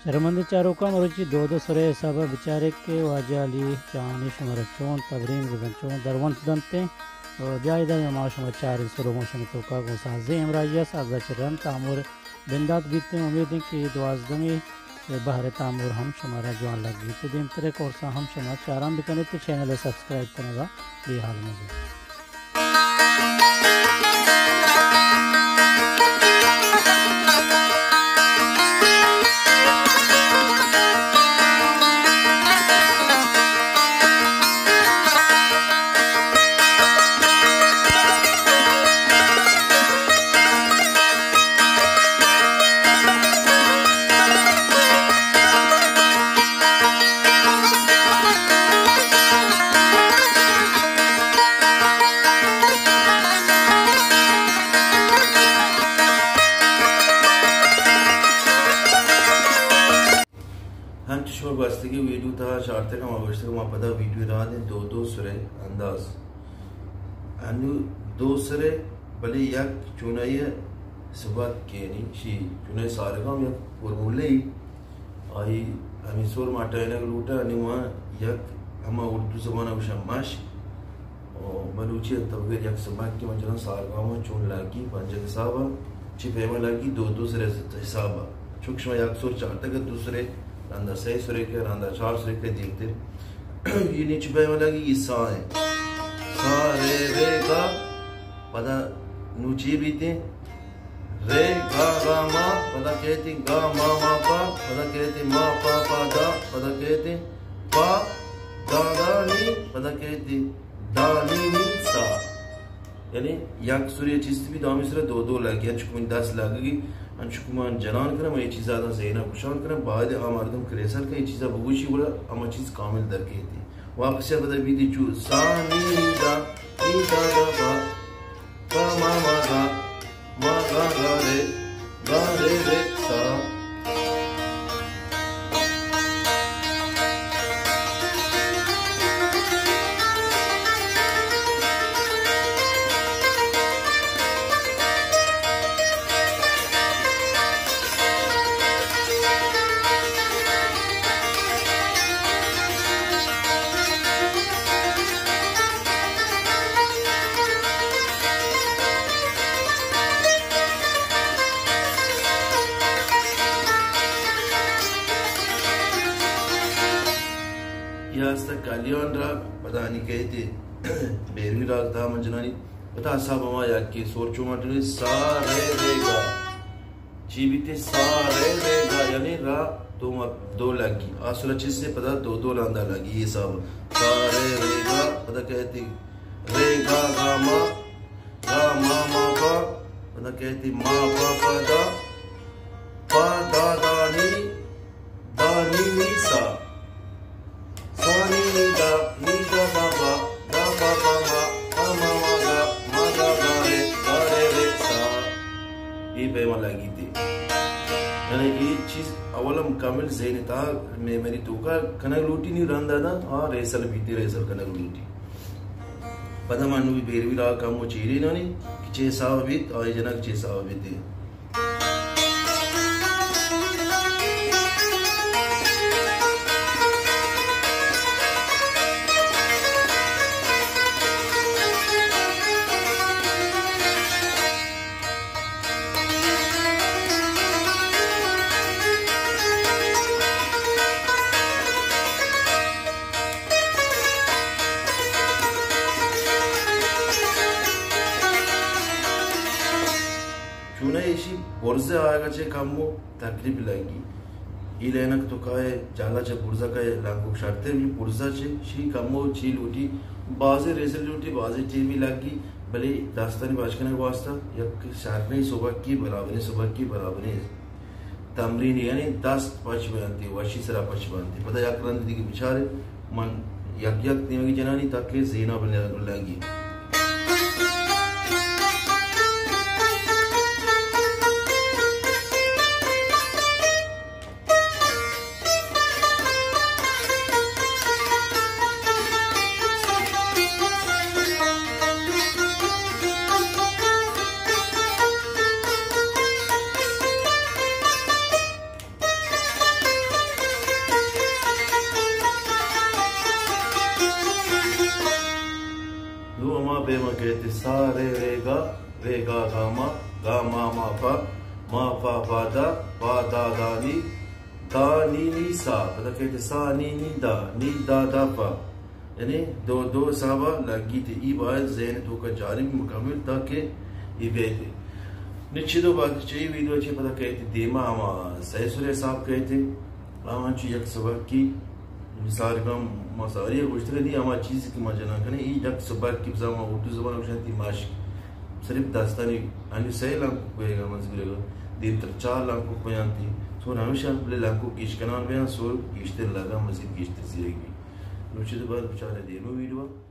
شرمندیں چاروکاں، مروچی دود ءُ سرے حساب ءَ بچارے کہ واجہ علی جان شمارا چون تبرین بزن، چون درونت دنت ایں۔ ءُ بیا ادا ما شما چاریں سر ءُ موشن توکا گوں سازیں ہمراہی ءَ، ساز ءَ چہ رند تامر بندات بیت ایں۔ امید ایں کہ دوازدہمی بہر ءِ تامر ہم شمارا جوان لگ بیت۔ دیمتر ءِ کورساں ہم شما چاران بکن ات ءُ چینل ءَ سبسکرائب کنگ ءَ بے حال مہ بے۔ ہنچو شما گوستگیں ویڈیو تہا چارتگ، ما گوشتگ ما پدا ویڈیو راہ دیں دو دو سرے انداز۔ انو دو سرے، بلے یک چونائی سبک کہ یعنی شی چونائی سارگام یک فارمولہ ای، آئی ہمیں سر ما ٹائنگ لوٹا، یعنی ما یک ہما اردو زبان گوشن مش، او بلوچی ءَ تو بگر یک سبک کہ من جناں سارگام ءَ چون لگی، پنجگ حساب ءَ، چی پیما لگی، دو دو سرے حساب ءَ۔ چونکہ شما یک سر چارتگ ءَ دو سرے، رندا سئے سرے کہ، رندا چار سرے کہ دیمتر۔ یہ نیچی پیما لگی، یہ سا ایں۔ سا، رے، رے، گا، پدا نوچی بیتیں۔ رے، گا، گا، ما، پدا کہتیں گا، ما، ما، پا، پدا کہتیں ما، پا، پا، دا، پدا کہتیں پا، دا، دا، نی، پدا کہتیں دا، نی، نی، سا۔ یعنی یک سرے چست بیت، ہمے سرا دو دو لگی، انچو کہ من دست لگگی، انچو کہ من جنان کنم، من یہ چیزا دا ذہنا گوشان کنم، باید آ مردم کہ ریسل کہ یہ چیزا بگوشی، گڑا ہما چیز کامل در کیتی۔ واپس یا پدا بیتی چو سا، نی، نی، دا، نی، دا، دا، پا، پا، ما، ما، گا۔ ما گا گا رے، گا رے رے سا۔ یا است کالیان را، پدا نی کہتے بیروی راگ تہا من جنانی، پدا حساب ہما یکی سور چو مٹنی سا رے رے گا۔ چی بیتے؟ سا، رے، رے، گا، یعنی را دو ما-، دو لگی۔ آ سرا چیز سے پدا دو دو لاندا لگی، یہ حساب۔ سا، رے، رے، گا، پدا کہتی رے، گا، گا، ما، گا، ما، ما، پا، پدا کہتی ما، پا، پا، دا، پا، دا، دا، نی، دا نی نی سا۔ سا نی نی دا، نی دا با با، دا با با ما، ما ما ما گا، ما گا گا رے، گا رے رے سا۔ اے پیما لگی تے۔ یعنی اے چیز اول ہم کامل ذہن تا، میموری توکا کنگ لوٹی نی رندا دا، ہاں ریسل بیتی، ریسل کنگ لوٹی۔ پدا ما نوی بیروی را کم و چیری نانی، کہ چے حساب بیت، آئی جنگ چے حساب بیتی۔ چونہ ایشی برز آیگا چہ کمو تکلیف لگی۔ ای لینک تو کائے جالا چہ برزا کائے لانکو شرطے بھی برزا چہ شی کمو چی لوٹی، بازی ریزل لوٹی، بازی ٹیمی لگی، بلے داستانی بچ کنگ واسطہ یک شرنی سبکی برابریں، سبکی برابریں تمرین، یعنی دست پچ بنتی، وشی سرا پچ بنتی۔ پدا یک رند دیگه بچارے، من یک یک نیمگی جنانی تاکہ زینا بلنگی۔ سا رے رے گا، رے گا گا ما، گا ما ما پا، ما پا پا دا، پا دا دا نی، دا نی نی سا، پدا کہتے سا نی نی دا، نی دا دا پا۔ یعنی دو دو حسابا لگی تھی۔ ای باید ذہن تو کا جاری بھی مکمل تاکہ ای بیتے۔ نچے دو بعد چاہیے ویڈیو چے پدا کہتے دیما ہما سہ سر حساب کہتے۔ ہما چی یک سبق کی مثال کم، ما ساری گوشتگ دی، ہما چیز کہ ما جنان کنے، ای یک سبق کی بزا ما اردو زبان گوشن تی ماشک۔ صرف دستانی، انی سہ لانکو کوئے گا، مزگرے گا۔ دیم تر چار لانکو کویان تی۔ سور ہمیشہ بلے لانکو گیش کنان بیان، سور گیشتر لگا، مزید گیشتر زیرگ بی۔ نوچے دو بعد بچارے دیمو ویڈیو۔